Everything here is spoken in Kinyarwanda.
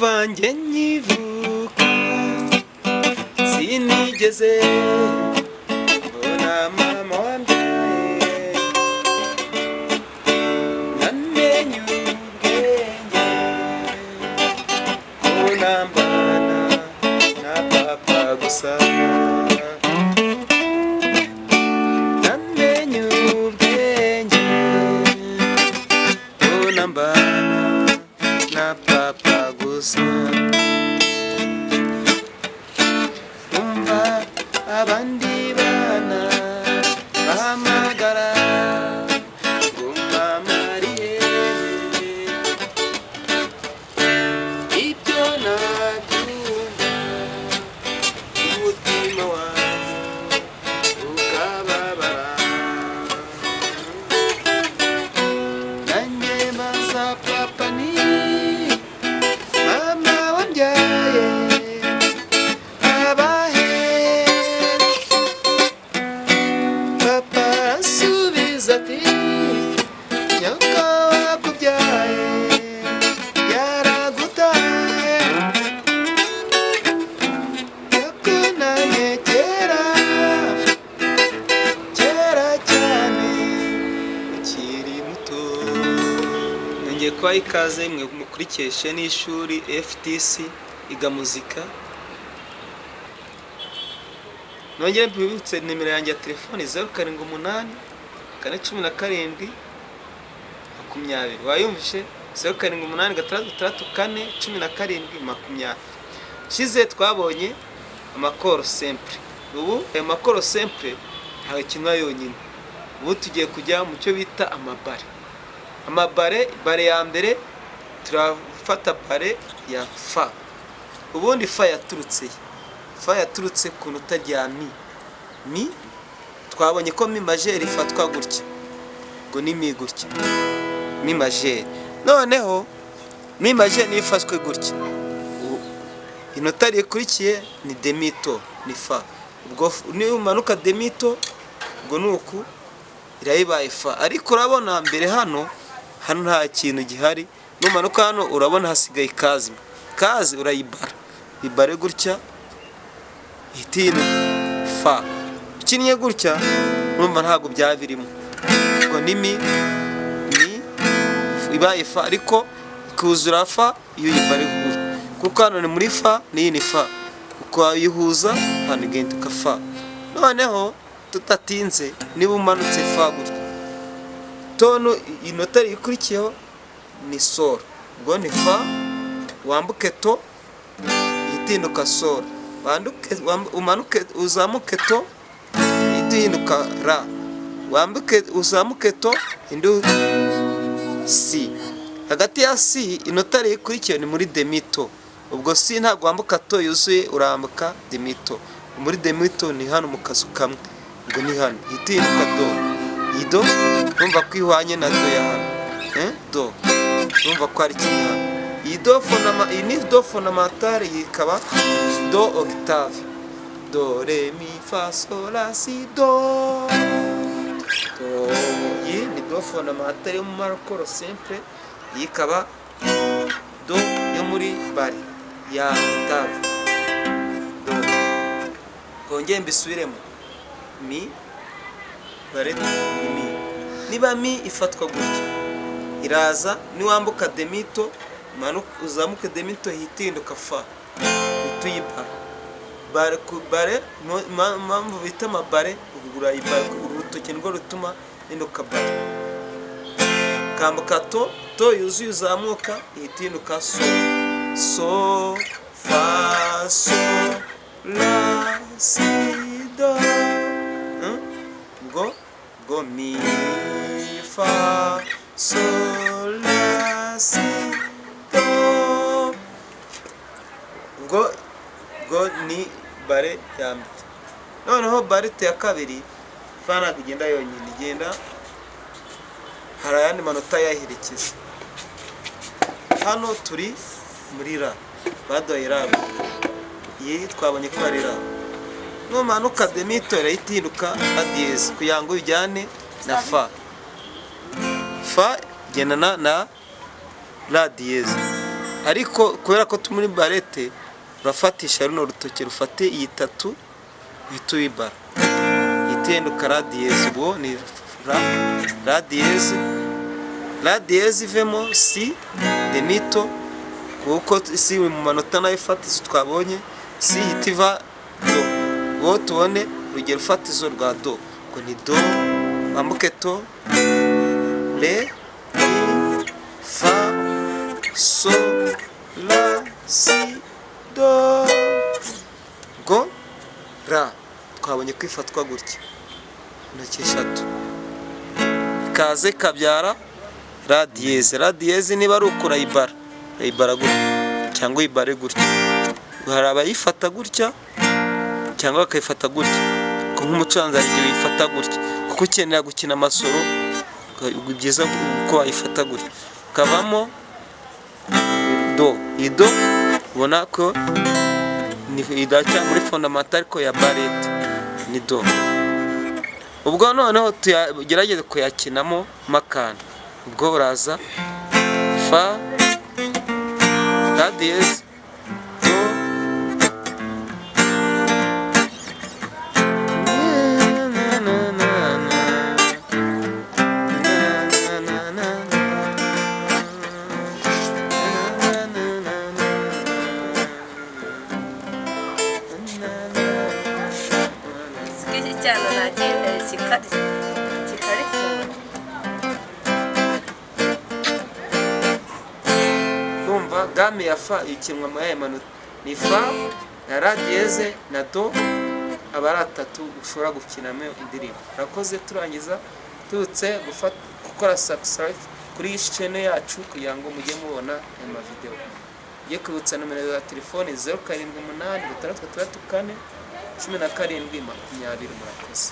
Kuva njye nkivuka sinigeze mbona mama wambyaye. Namenye ubwenge ko nambana na papa gusa. Namenye ubwenge ko nambana na papa gusa. Umva abandi bana bahamagara ngo mama ari hehe. Ibyo nabyumva, umutima wanjye ukababara. Nanjye mbaza papa ni mama wambyaye abahe? Papa arasubiza ati: "Nyoko wakubyaye yaragutaye." Yakunanye kera kera cyane ukiri muto. Nongeye kubaha ikaze mwe mukurikiye chaîne y'ishuri FTC Iga Muzika. Nongere mbibutse nimero yanjye ya telefoni: 0784 17 20. Wayumvishe? 07866417 20. Shize twabonye ama accords simples. Ubu ayo ma accords simples ntawe kimwe yonyine. Ubu tugiye kujya mu cyo bita ama barré. Ama barré, barré ya mbere turafata barré ya fa. Ubundi fa yaturutse he? Fa yaturutse ku nota rya mi. Mi twabonye ko mi majeur ifatwa gutya, ngo ni mi gutya, mi majeur. Noneho mi majeur niyo ifashwe gutya, inota rikurikiye ni demi-ton, ni fa. Ubwo niyo umanuka demi-ton, ubwo ni uku irayibaye fa. Ariko urabona mbere hano nta kintu gihari. Numanuka hano urabona hasigaye ikazi. Kazi urayibara, ibare gutya, ihita ihinduka fa. Ukinnye gutya urumva ntabwo byaba birimo. Ubwo ni mi, mi ibaye fa, ariko ikuzura fa iyo uyibare gutya, kuko hano ni muri fa n'iyi ni fa, ukayihuza hano igahinduka fa. Noneho tutatinze, niba umanutse fa gutya, tone inota rikurikiyeho ni sol. Ubwo ni fa, wambuke to, ihita ihinduka sol. Wanduke, umanuke uzamuke to, ihita ihinduka la. Wambuke uzamuke to, indi si. Hagati ya si, inota rikurikiye ni muri demi-ton. Ubwo si ntabwo wambuka to yuzuye, urambuka demi-ton. Muri demi-ton ni hano mu kazu kamwe, ubwo ni hano ihita ihinduka do. Iyi do urumva ko ihwanye na do ya hano, eh? Do urumva ko ari kimwe hano. Iyi do iyi ni do fondamentale, iyi ikaba do octave: do, re, mi, fa, sol, la, si, do, do. Iyi ni do fondamentale yo mu ma accords simples, iyi ikaba do yo muri barré ya octave do. Twongere mbisubiremo: mi, barré ni mi. Niba mi ifatwa gutya, iraza niwambuka demi-ton, uzamuke demi-ton, ihita ihinduka fa, uhita uyibara barré ku barré. Mpamvu bita ama barré, urayibara, uru rutoki nirwo rutuma ihinduka barré. Kambuka to, to yuzuye, uzamuka, ihita ihinduka so: so, fa, so, la, si, do. Ubwo mi, fa, so, la, si, do. Ubwo ni barré ya mbere. Noneho barré ya kabiri, fa ntabwo igenda yonyine, igenda hari ayandi manota yayiherekeza. Hano turi muri la, baduhaye la. Iyi twabonye ko ari la. Numanuka demi-ton, irahita ihinduka la dièse kugira ngo ujyane na fa. Fa igendana na la dièse. Ariko kubera ko turi muri barrette, urafatisha runo rutoki rufate iyi tatu, uhita uyibara, ihita ihinduka la dièse. Ubwo ni la, la dièse, la dièse ivemo si demi-ton, kuko si mu manota nayo fatizo twabonye, si ihita iva do. Ubwo tubone urugero fatizo rwa do, ubwo ni do, wambuke to, re, mi, fa, so, la, si, do. Ubwo la twabonye ko ifatwa gutya, intoki eshatu, ikaza ikabyara la dièse. La dièse niba ari uko urayibara, urayibara gutya cyangwa uyibare gutya. Hari abayifata gutya cyangwa bakayifata gutya, kuko nk'umucuranzi hari igihe uyifata gutya, kuko ukenera gukina amasolo, byiza ko wayifata gutya, kavamo do. Iyi do ubona ko ni idacya muri fondamentale, ariko ya barrette ni do. Ubwo noneho tugerageze kuyakinamo makana. Ubwo uraza fa, la dièse, do, na na na na na na na na na na na na. Iki cyana nagiye kikari kikaritora. Ndumva gamme ya fa ikinwa muri aya manota ni fa na la dièse na do, aba ari atatu ushobora gukinamo indirimbo. Urakoze. Turangiza turutse gukora subscribe kuri iyi channel yacu kugira ngo mujye mubona aya mavideo. Ngiye kwibutsa nomero za telefoni: 078664 17 20. Murakoze.